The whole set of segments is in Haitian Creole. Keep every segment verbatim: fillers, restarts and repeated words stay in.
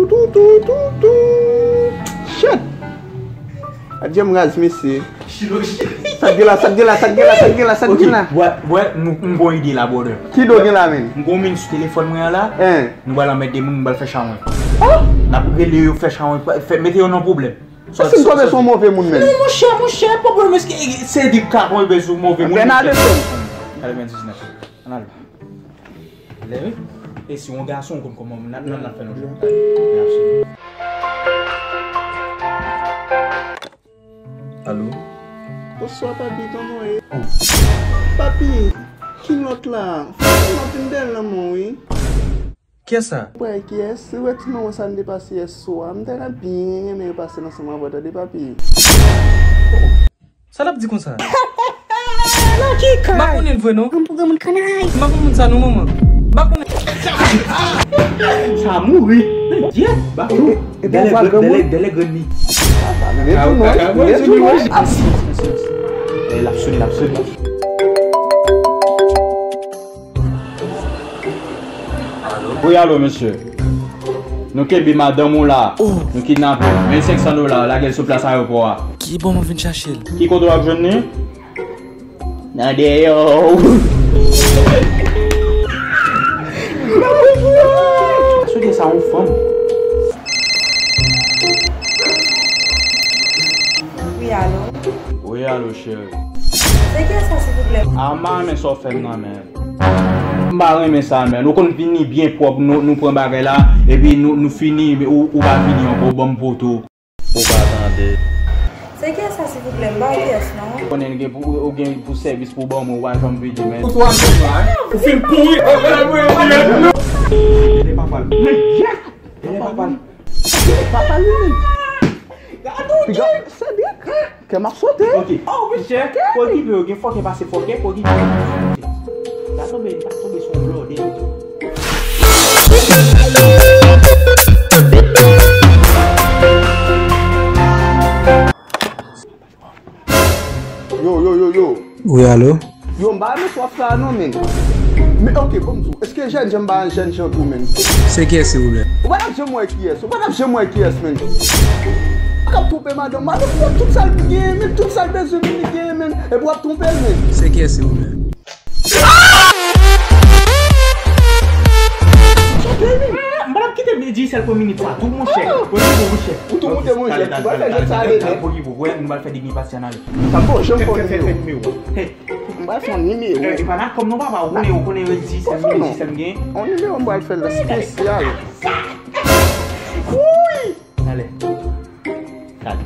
Tou, tou, tou, tou. Shit. Adje m raz, mesye. Chilo, chilo. Sa k gen la, sa k gen la, sa k gen la, sa k gen la, sa k gen la? Ok, wè, wè, nou, m gon ide la, brother. Ki do gen la, men? M gon moun sou telefòn mwen an la. Hein. Nou pral anmède moun, nou pral fè chawony. Oh! N ap rele yo, fè chawony, fè, mete yo nan pwoblèm. Èske m tonbe sou yon move moun, men? Non, monchè, monchè, pa pwoblèm, èske se di ka tonbe sou move moun? Bernard Edson. Katrevendiznèf. Ann ale. Lè wi. E si yon gason konn kòman moun nan, nan, nan fè nou jwe. Alo? Bonswa, papi, kòman w ye? Papi, kilòt la, fò kilòt vin bèl nan men w, wi. Kiyès sa? Ou pa wè kiyès? Ou wè ti manman sa n te pase yè swa? M ta renmen byen renmen yo pase l ansanm avè w, tande, papi. Sa l ap di konsa? Nan ki kay? M pa konnen l vre, non. An pou granmoun kanay. M pa konn moun sa, non, manman. M pa konnen. Sa mouri. Dyè, bato. Dèlè, dèlè, dèlè grenn li. Silans, silans, silans. Eh, l ap sone, l ap sone. Wi, alo, mesye. Nou kenbe madanm ou la. Oh. Nou kidnape l. Mil senk san dola, lage l sou plas ayewopò a. Ki bò m vin chache l? Ki kote w ap jwenn li? Nan dèyè w. Sou de sa, yon fanm. Wi, alo? Wi, alo, cheri. Se kiyès sa, silvouplè? A, m pa renmen sa w fè m nan, men. M pa renmen sa, men. Ou konn vini byen pwòp, nou, nou pran bagay la, epi nou, nou fini, men ou, ou pa vini ankò, ou ban m poto. Ou pa tande. Se kiyès sa, silvouplè? M pa wè kiyès, non. Konnen gen pou, ou gen pou sèvis pou ban mwen, ou pa janm vini, men. Ou fin kouri. Tande papa l. Men, yes! Tande papa l. Papa l, wi. Gade w, Cedric. Kè m ap sote. Ok. Oh, monchè, pou okipe yo, gen fòkè pase fòkè, pou okipe yo. Sa tonbe, li pa tonbe sou yon blòdè. Yo, yo, yo, yo. Wi, alo? Yo, m pa renmen sa w ap fè a non, men. Men, ok, bon, m di w, èske jènjan m pa yon jènjan tou, men? Se kiyès, silvouplè? Ou pa t ap janm wè kiyès, ou pa t ap janm wè kiyès, men. Ou k ap twonpe madanm, madanm w ap tout sa l genyen, men, tout sa l bezwen, men, li genyen, men. Epi w ap twonpe l, men. Se kiyès, silvouplè? Twonpe l, men. M pa t ap kite Digicel pran minit sa tou, monchè. Pran minit, monchè. Ou tou moute, monchè. Ou pa fè jwèt sa ale, men. Pou ki pou, wè, nou pral fè demi pati ann ale. Sa bon, janm fè nimewo. Fè, fè, fè nimewo. Hey. M pral fè yon nimewo. Eh, e pa nan kòm non, papa, ou konnen, ou konnen, yo di, sèl m gen, di sèl m gen. Yon nimewo m pral fè l espesyal. Wouy! Talè. Talè.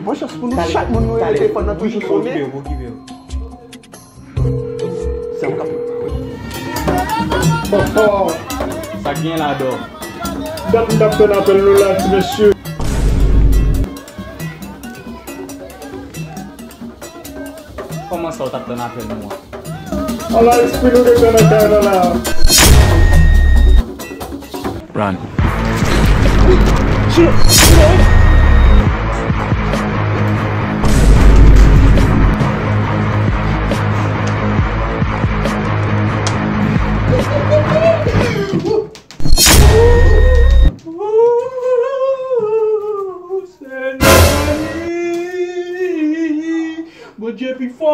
Bon chans pou nou, chak moun nou rele telefòn nan toujou sonnen. Okipe yo, okipe yo. Se yon kap. Sa gen ladan? Dat m t ap tann apèl nou la, ti mesye. Kòman sa w t ap tann apèl nou an? Ala espri nou gentan nan kay la la. Run. Senyè, Bondye pi fò.